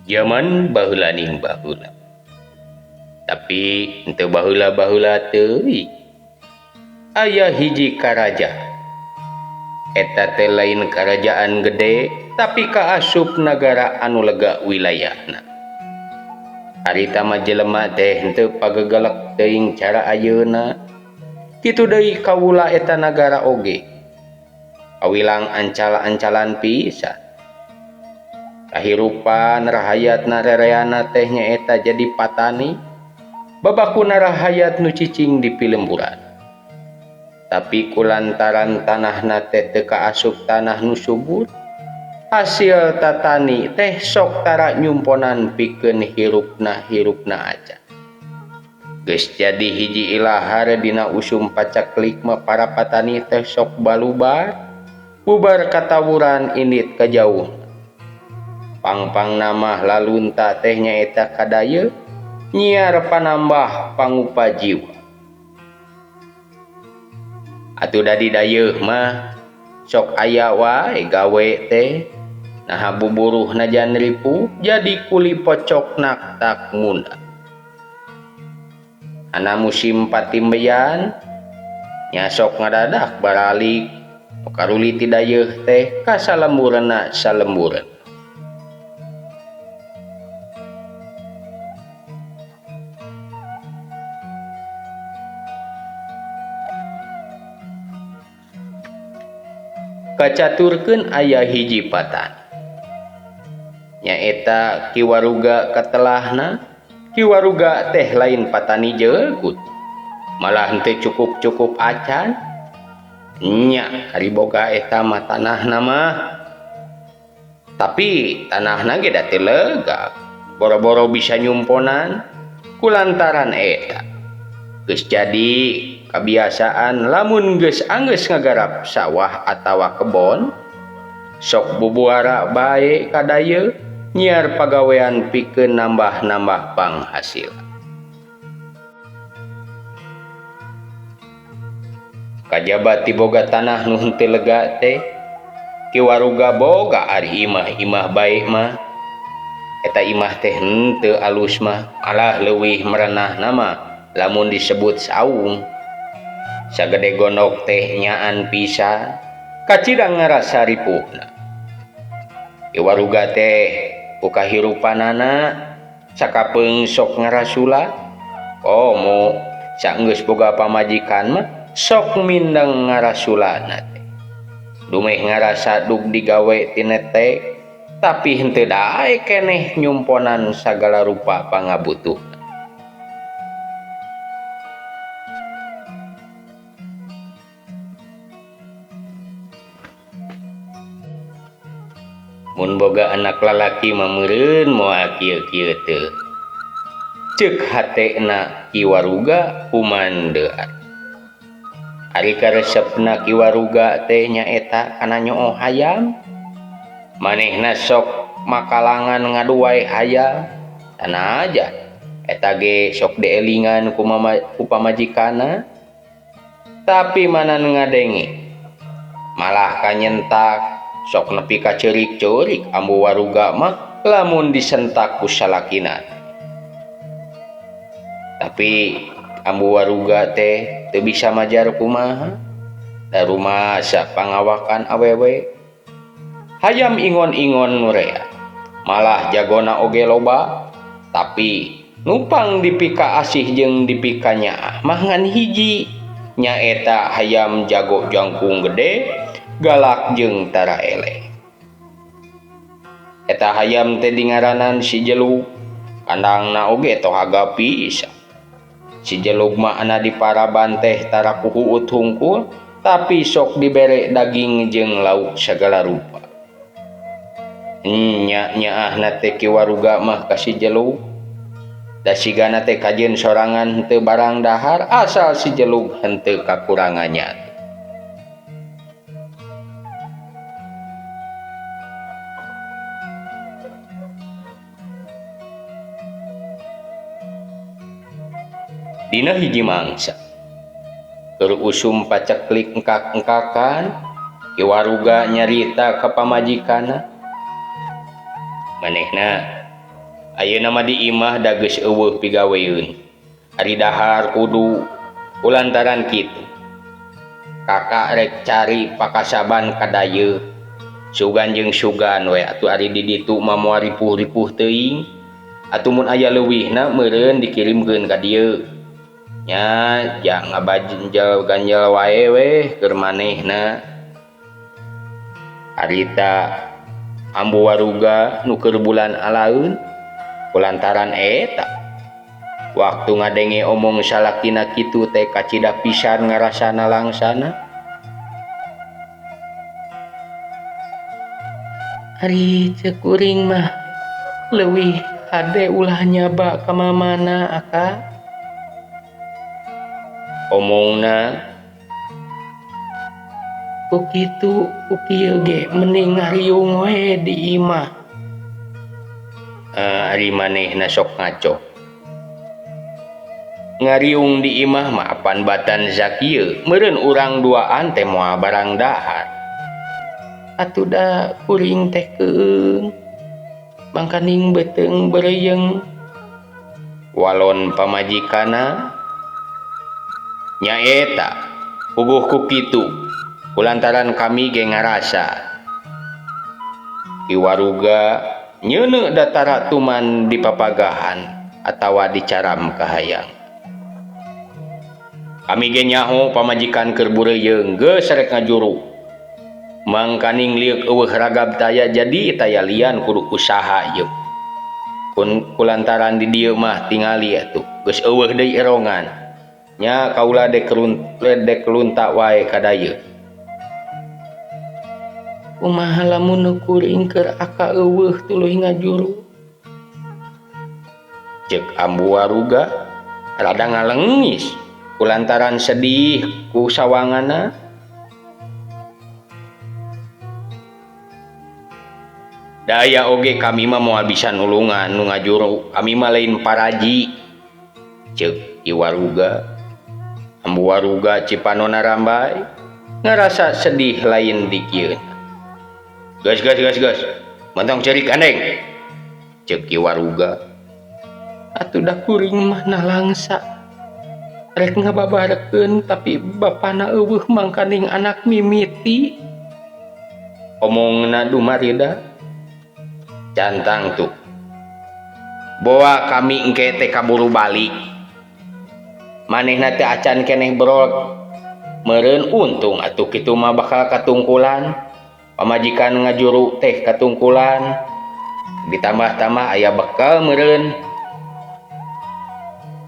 Jaman baheula ning baheula. Tapi henteu baheula-baheula teuing. Aya hiji karajaan. Eta teh lain karajaan gede, tapi kaasup nagara anu lega wilayahna. Harita mah jelema teh henteu pagegelek teuing cara ayeuna. Kitu deui kawula eta nagara oge. Kawilang ancal-ancalan pisan. Kahirupan rahayatna rereana teh nyaeta jadi patani, babakuna rahayat nu cicing di pilemburan. Tapi kulantaran tanahna teh teu kaasup tanah nu subur, hasil tatani teh sok tara nyumponan pikeun hirupna aja. Geus jadi hiji ilahar dina usum pacaklik mah para patani teh sok balubar, bubar katawuran indit ka jauh. Pangpang namah lalunta teh nyaeta kadaya nyiar panambah pangupa jiwa. Atuh da di dayeuh mah sok aya wae gawe teh naha buburuh najan ripuh jadi kuli pocok nak tak munda. Ana musim patimbeyan nya sok ngadadak baralik karuli ti dayeuh teh ka salembureuna salembureun. Kacaturkeun aya hiji patani nyaeta Ki Waruga katelahna. Ki Waruga teh lain patani jeugut, malah henteu cukup-cukup acan nya ari boga eta mah tanahna mah, tapi tanahna ge da teu lega, boro-boro bisa nyumponan kulantaran eta geus jadi kabiasaan lamun geus anggeus ngagarap sawah atawa kebon sok bubuara bae ka dayeuh nyiar pagawean pikeun nambah-nambah panghasil. Kajaba ti boga tanah nu henteu lega teh Ki Waruga boga ari imah-imah bae mah. Eta imah teh henteu alus mah, malah leuwih merenahna mah lamun disebut saung. Sagede gondok teh nyaan pisan, kacida ngarasa ripuhna. Ki Waruga teh ku kahirupanana sakapeung sok ngarasula. Komo saenggeus boga pamajikan mah sok mindeng ngarasulana teh. Dumeh ngarasa dug digawe tinetek, tapi henteu daek keneh nyumponan sagala rupa pangabutuh. Mun boga anak lalaki mah meureun moal kieu-kieu teu. Ceuk hatena Ki Waruga kumandean. Ari karesepna Ki Waruga teh nyaeta kana nyooh hayam. Manehna sok makalangan ngaduai hayam. Sanajan eta ge sok dielingan ku pamajikanna. Tapi manan ngadenge malah kanyentak sok nepi ka ceurik-ceurik ambu Waruga mah lamun disentak ku salakina. Tapi ambu Waruga teh teu bisa majar kumaha, da rumasa pangawakan awewe. Hayam ingon-ingon nu rea, malah jagona oge loba, tapi numpang dipika asih jeung dipika nyaah mah ngan hiji, nyaeta hayam jago jangkung gede, galak jeung tara eleh. Eta hayam teh dingaranan si Jelug, kandangna oge tohaga pisan. Si Jelug mah ana di paraban teh tara kuhuut hungkul, tapi sok dibere daging jeung lauk sagala rupa. Nya nyaahna teh Ki Waruga mah ka si Jelug. Da sigana teh kajeun sorangan henteu barang dahar asal si Jelug henteu kakurangannya. Dina hiji mangsa keur usum paceklik engkak-engkakan, Ki Waruga nyarita ka pamajikanna. Manehna ayeuna mah di imah da geus eueuh pigaweun. Ari dahar kudu kulantaran kitu. Kakak rek cari pakasaban ka dayeuh. Sugan jeung sugan we atuh ari di ditu mah moal ripuh-ripuh teuing. Atuh mun aya leuwihna meureun dikirimkeun ka dieu. Nya jang ngabajenjel ganjel wae weh keur manehna. Harita Ambu Waruga nu keur bulan alaeun kulantaran eta. Waktu ngadenge omong salakina kitu teh kacida pisan ngarasana langsana. Ari ceuk kuring mah leuwih hade ulah nyaba ka mamana aka. Omongna ku kitu ku kieu ge mending ngariung we di imah. Ari manehna sok ngaco. Ngariung di imah mah apan batan sakieu meureun urang duaan teh moal barang dahar. Atuh da kuring teh keung mangkaning beuteung beureuyeung. Walon pamajikanna nyaeta puguh ku kitu. Kulantaran kami ge ngarasa Ki Waruga nyeuneu datara tuman di papagahan atawa dicaram kahayang. Kami ge nyaho pamajikan keur bureuyeung geus rek ngajuru. Mangkaning lieuk eueuh ragab taya jadi taya lian kudu usaha ieu. Kun kulantaran di dieu mah tingali atuh geus eueuh deui erongan. Nya kaula dek lunta wae ka dayeuh. Kumaha lamun nu kuring keur aka eueuh tuluy ngajuru. Ceuk Ambu Waruga rada ngalengis kulantaran sedih ku sawanganna. Daya oge kami mah moal bisa nulungan nu ngajuru, kami mah lain paraji. Ceuk Ki Waruga. Ambu Waruga cipanona rambai ngarasa sedih lain dikieun. Gas gas gas gas. Mantong cerik andeng. Ceuk Ki Waruga. Atuh da kuring mah nalangsa. Rek ngababarkeun tapi bapana eueuh mangkaning anak mimiti. Omongna dumarida. Cantang tuh. Boa kami engke teh kaburu balik. Manehna teh acan keneh brol. Meureun untung atuh kitu mah bakal katungkulan. Pamajikan ngajuru teh katungkulan. Ditambah-tambah aya bekal meureun.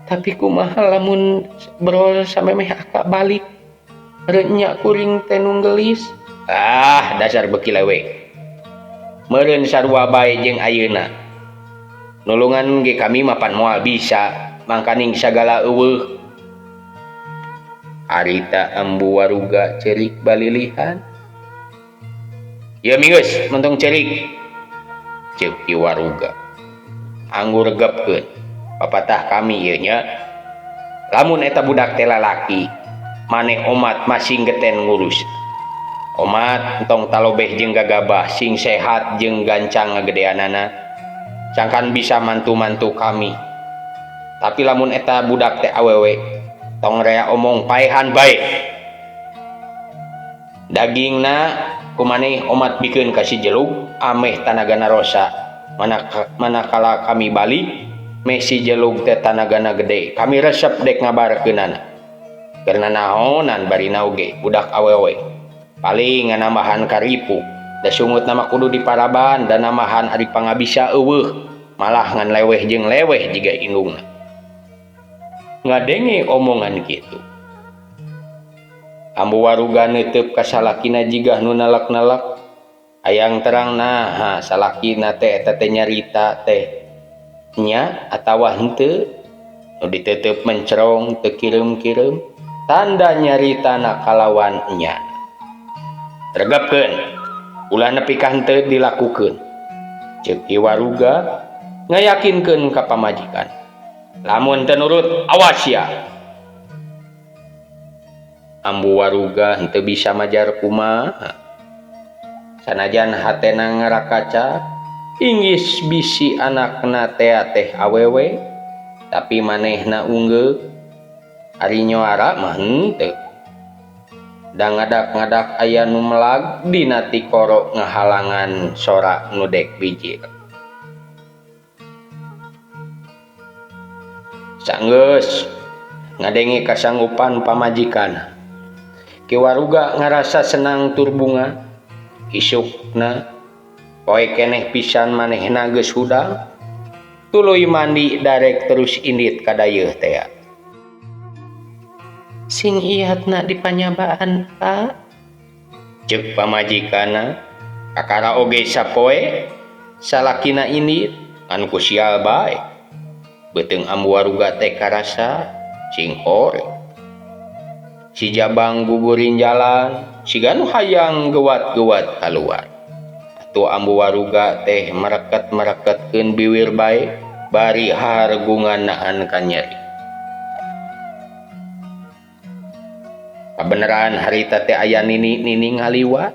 Tapi kumaha lamun brol samemeh aka balik. Reunya kuring teh nunggelis. Ah, dasar beuki lewe. Meureun sarua bae jeung ayeuna. Nulungan ge kami mapan moal bisa, mangkaning sagala eueuh. Harita Ambu Waruga ceurik balilihan. Ieu minggeus mentong ceurik. Ceuk Ki Waruga. Anggur regepkeun. Papatah kami ieu nya. Lamun eta budak teh lalaki, maneh omat masing geten ngurus. Omat entong talobeh jeung gagabah, sing sehat jeung gancang ngagedeanana. Sangkan bisa mantu-mantu kami. Tapi lamun eta budak teh awewe, tong rea omong paehan bae. Dagingna kumaneh omat bikeun ka si jelug ameh tanagana rosa. Manakala kami balik, meh si jelug teh tanagana gede. Kami resep dek ngabarkeunana. Karena naonan barina oge budak awewe. Paling nganambahan karipu. Da sungut nama kudu diparaban dan namahan ari pangabisa eueuh. Malah ngan leweh jeung leweh jiga indungna. Ngadenge omongan kitu. Ambu Waruga neuteup ka salakina jiga nu nalak-nalak. Hayang terang naha salakina teh eta teh nyarita teh nya atawa henteu. Nu diteuteup mencerong teu kireum-kireum. Tanda nyaritana kalawan nya. Regepkeun ulah nepi ka henteu dilakukeun. Ceuk Ki Waruga ngayakinkeun ka pamajikan. Lamun teu nurut awas ya. Ambu Waruga henteu bisa majar kumaha. Sanajan hatena ngarakaca inggis bisi anakna tea teh awewe tapi manehna unggeu ari nyoara mah henteu. Da ngadak-ngadak aya nu melag dina tikoro ngahalangan sora nu dek bijil. Sanggeus ngadenge kasanggupan pamajikan. Ki Waruga ngarasa senang tur bunga. Isukna poe keneh pisan manehna geus hudang. Tuluy mandi darek terus indit ka dayeuh tea. Sing iatna dipanyabaan, Pak. Ceuk pamajikanna, kakara oge sapoe salakina indit ngan ku sial bae. Beuteung Ambu Waruga teh karasa sing hore. Si Jabang gugurin jalan, siga nu hayang gewat-gewat kaluar. Atuh Ambu Waruga teh mereket-mereketkeun biwir bae bari hahargungan nahan kanyeri. Kabeneran harita teh aya nini-nini ngaliwat.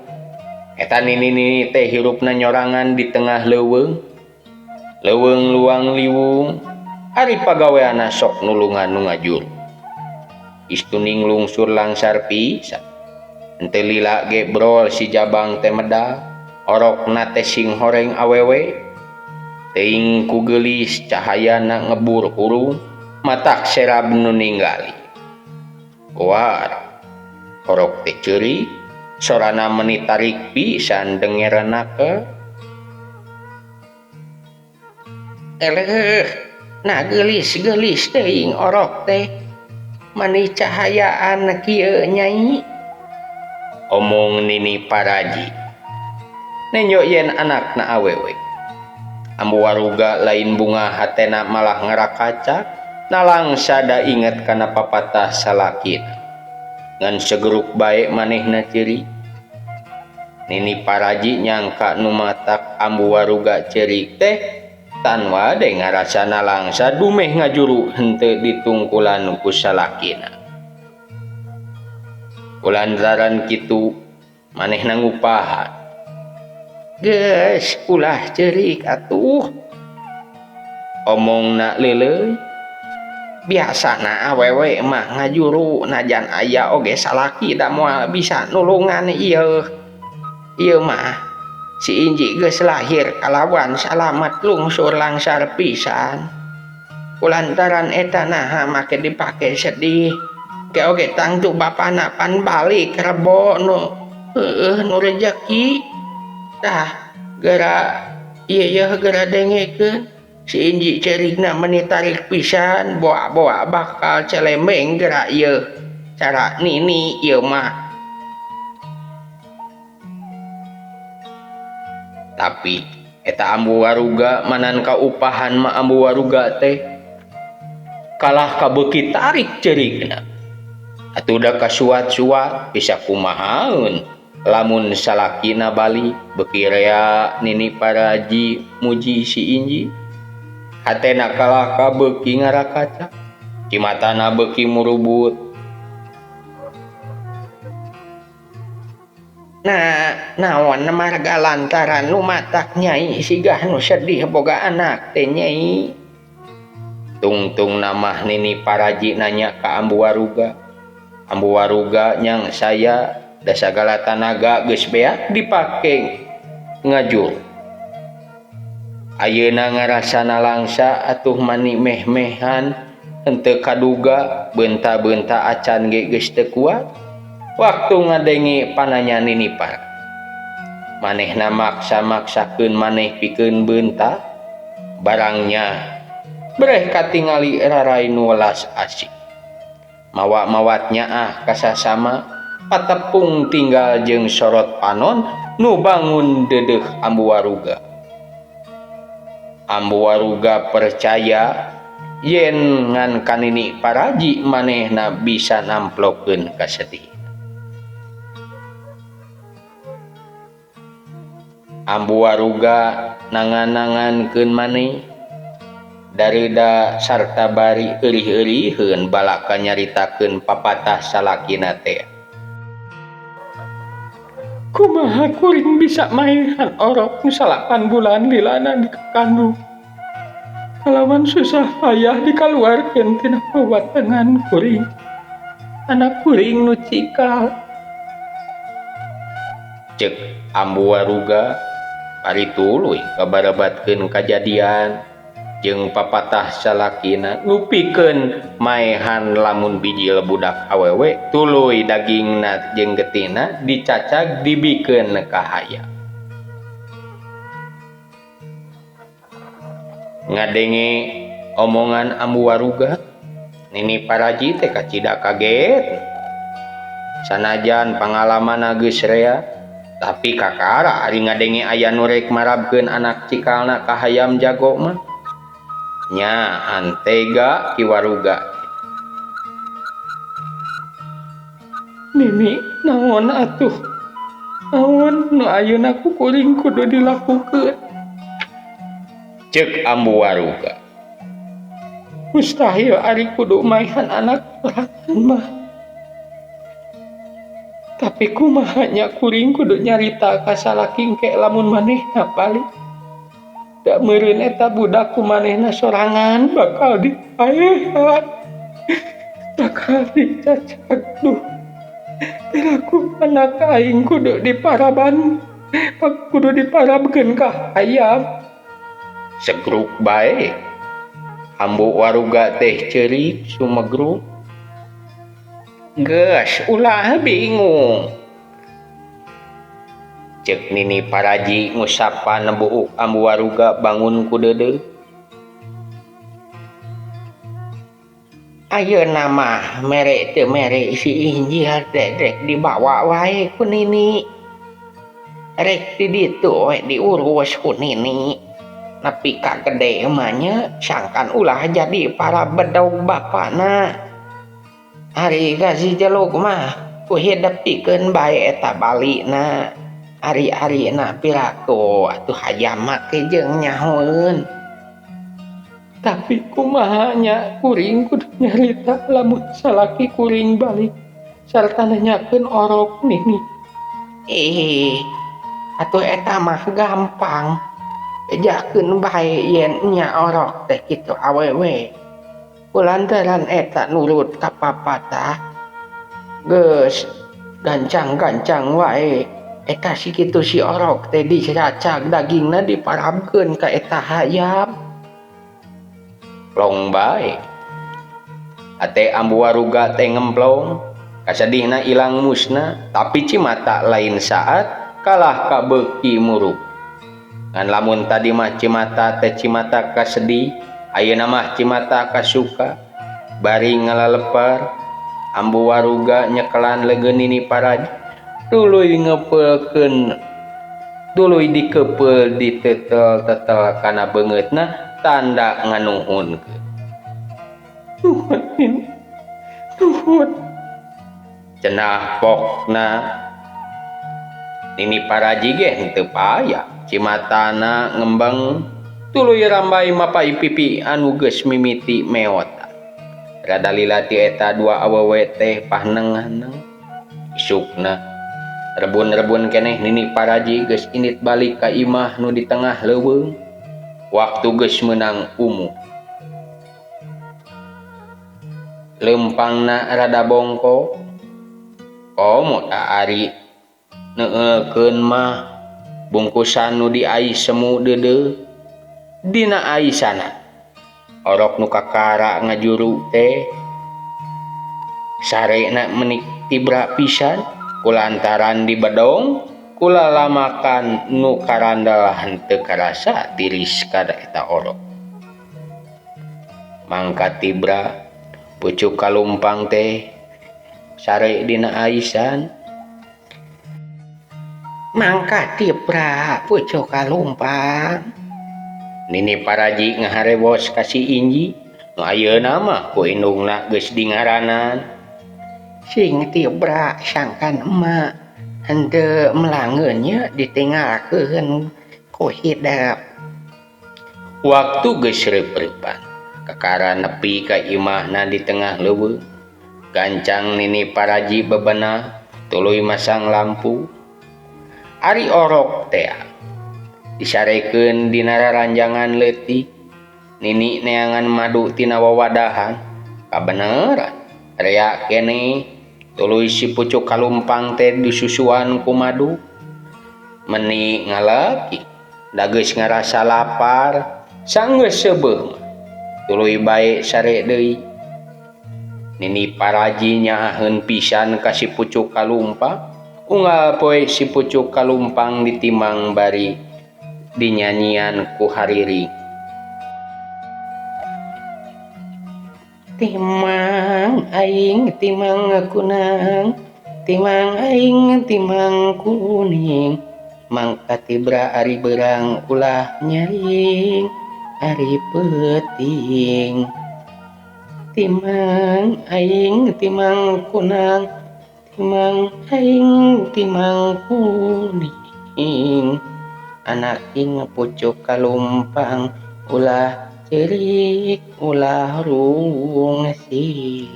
Eta nini-nini teh hirupna nyorangan di tengah leuweung. Leuweung luang liwung, ari pagaweanna sok nulungan nu ngajur. Istuning lungsur langsar pisan. Henteu lila ge brol si Jabang teh medal, orokna teh sing horeng awewe. Teuing ku geulis cahayana ngebur hurung, matak serab nu ninggali. Koar orok teh ceurik, sorana meuni tarik pisan dengerna ke. Eleuh, nah geulis-geulis teuing orok teh. Mani cahayaan kieu nyai. Omong Nini Paraji. Nenjo yen anakna awewe. Ambu Waruga lain bunga hatena malah ngarakaca, nalangsa da inget kana papatah salakina. Ngan segeruk bae manehna ceurik. Nini Paraji nyangka nu matak Ambu Waruga ceurik teh tan wade ngarasa nalangsa dumeh ngajuru henteu ditungkulan ku salakina. Kulantaran kitu manehna ngupahan. Geus ulah ceurik atuh. Omongna leuleuy. Biasana awewe mah ngajuru najan aya oge salaki da moal bisa nulungan ieu. Ieu mah si Inji geus lahir kalawan salamat lungsur langsar pisan. Kulantaran eta naha make dipake sedih. Ke oge tangtu bapana pan balik rebo nu heueuh nu rejeki. Tah geura ieu yeuh geura dengekeun si Inji ceurikna meuni tarik pisan boa-boa bakal celembeng geura ieu cara nini ieu mah. Tapi eta Ambu Waruga manan kaupahan mah Ambu Waruga teh kalah kabeuki tarik ceurikna. Atuh da kasuat-suat bisa kumahaeun lamun salakina balik beuki rea Nini Paraji muji si Inji. Hatena kalah kabeuki ngarakaca, cimatana beuki murubut. Nah, naon marga lantaran nu matak nyai sigah nu sedih boga anak teh nyai. Tungtung namah Nini Paraji nanya ka Ambu Waruga. Ambu Waruga nyang saya da sagala tanaga geus beak dipake ngajur. Ayeuna ngarasa nalangsa atuh mani meh-mehan henteu kaduga beunta-beunta acan ge geus teu kuat. Waktu ngadenge pananya Nini Par. Manehna maksa-maksakeun maneh pikeun beunta barangnya breh katingali rarai nu welas asih. Mawa-mawatnya ah kasasama patepung tinggal jeung sorot panon nu bangun deudeuh Ambu Waruga. Ambu Waruga percaya yen ngan ka Nini Paraji manehna bisa namplokeun kasedih. Ambu Waruga nangan-nangankeun maneh darida sarta bari eurih-euriheun balaka nyaritakeun papatah salakina teh. Kumaha kuring bisa maehan orok nu 8 bulan lilana di kandung. Kalawan susah payah dikaluarkeun tina pawatengan kuring. Anak kuring nu cikal. Cek Ambu Waruga bari tuluy kabarebatkeun kajadian jeung papatah salakina nu pikeun maehan lamun bijil budak awewe tuluy dagingna jeung getihna dicacag dibikeun ka hayam. Ngadenge omongan Ambu Waruga Nini Paraji teh kacida kaget. Sanajan pangalaman geus rea tapi kakara ari ngadenge aya nu rek marabkeun anak cikalna ka hayam jago mah. Nya antega Ki Waruga. Nini naon atuh? Naon nu ayeuna ku kuring kudu dilakukeun? Cek Ambu Waruga. Mustahil ari kudu maehan anak sorangan mah. Tapi kumaha nya kuring kudu nyarita ka salaki engke lamun manehna balik. Da meureun eta budak ku manehna sorangan bakal dipaehan. Bakal dicacag duh. Piraku anak aing kudu diparaban, kudu diparabkeun ka hayam. Segruk bae. Ambu Waruga teh ceurik sumegruk. Geus ulah bingung. Cek Nini Paraji ngusapan buuk Ambu Waruga bangun ku deudeuh. Ayeuna mah mere teu mere si Injil teh rek dibawa wae ku Nini. Rek di ditu we diurus ku Nini. Nepi ka gede mah nya sangkan ulah jadi para bedog bapana. Ari ka si Jeluk mah ku hidep pikeun bae eta balina. Ari-arina piraku atuh hayam make jeung nyahoeun. Tapi kumaha nya kuring kudu nyarita lamun salaki kuring balik sarta nanyakeun orok Nini. Atuh eta mah gampang. Bejakeun bae yen nya orok teh kitu awewe. Kulantaran eta nurut ka papatah. Geus gancang-gancang wae eta si kitu si orok teh dicacag dagingna diparabkeun ka eta hayam. Plong bae. Ate Ambu Waruga teh ngemplong, kasedihna ilang musna, tapi cimata lain saat kalah ka beuki muruk. Ngan lamun tadi mah cimata teh cimata kasedih, ayeuna mah cimata kasuka. Bari ngalalepar, Ambu Waruga nyekelan leungeun Nini Paraji, tuluy ngepeulkeun, tuluy dikepeul ditetel-tetel kana beungeutna tanda nganuhunkeun. Nuhun Nini, nuhun. Cenah pokna Nini Paraji ge henteu paya, cimatana ngembang tuluy rambai mapai pipi anu geus mimiti meot. Rada lila ti eta dua awewe teh pahneng-haneng. Isukna rebun-rebun keneh Nini Paraji geus indit balik ka imah nu di tengah leuweung. Waktu geus meunang umuh. Lempangna rada bongko. Komo ta ari neueulkeun mah bungkusan nu diais semu deudeuh dina aisana. Orok nu kakara ngajuru teh sarena menik tibra pisan kulantaran dibedong kulalamakan nu karandal henteu karasa tiris kada eta orok. Mangka tibra pucuk kalumpang teh sare dina aisan. Mangka tibra pucuk kalumpang. Nini Paraji ngaharewos ka si Inji nu ayeuna mah ku indungna geus dingaranan. Sing tibra sangkan emak henteu melangeun nya ditinggalkeun ku hidep. Waktu geus reup-reupan kakara nepi ka imahna di tengah leuweung. Gancang Nini Paraji bebenah tuluy masang lampu. Ari orok tea disarekeun dina raranjangan leutik nini neangan madu tina wawadahan kabeneran rea keneh tuluy si pucuk kalumpang teh disusuan ku madu meni ngalaki da geus ngarasa lapar sanggeus seubeuh mah tuluy bae sare deui. Nini Paraji nyaaheun pisan ka si pucuk kalumpang unggal poe si pucuk kalumpang ditimang bari dinyanyian ku hariring. Timang aing timang kunang timang aing timang kuning mangka tibra ari beurang ulah nyaring ari peuting timang aing timang kunang timang aing timang kuning anak ing pucuk kalumpang ulah ceurik ulah rungsing.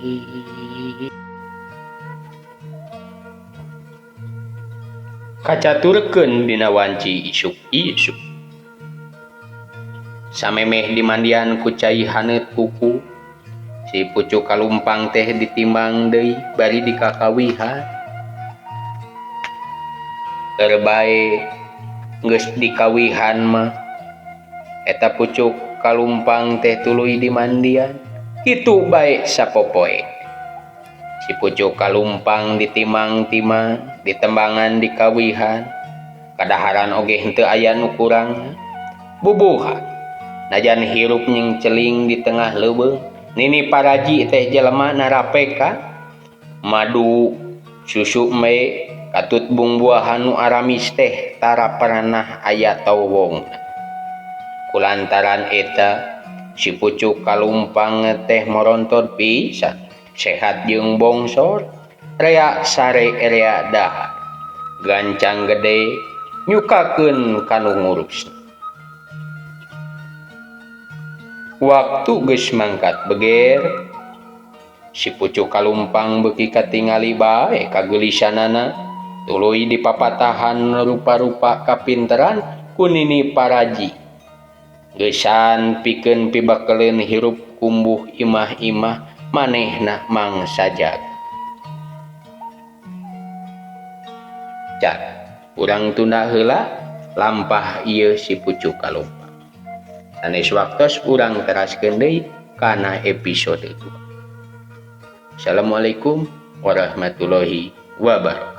Kacaturkeun dina wanci isuk-isuk. Samemeh dimandian ku cai haneut kuku, si pucuk kalumpang teh ditimbang deui bari dikakawihan. Keur bae geus dikawihan mah eta pucuk kalumpang teh tuluy dimandian kitu bae sapopoe. Si pucuk kalumpang ditimang-timang ditembangan dikawihan kadaharan oge henteu aya nu kurang bubuhan najan hirup nyengceling di tengah leuweung Nini Paraji teh jelema narapeka madu susu embe katut bungbuahan nu aramis teh tara pernah aya towongna. Kulantaran eta si pucuk kalumpang teh morontot pisan sehat jeung bongsor rea sare rea dahar gancang gede nyukakeun kanu ngurusna. Waktu geus mangkat beger si pucuk kalumpang beuki katingali bae kageulisanana tuluy dipapatahan rupa-rupa kapinteran ku Nini Paraji. Geusan pikeun pibakeleun hirup kumbuh imah-imah manehna mangsa jaga. Cat urang tunda heula lampah ieu si pucuk kalumpang. Sanes waktos urang teraskeun deui kana episode 2. Assalamualaikum warahmatullahi wabarakatuh.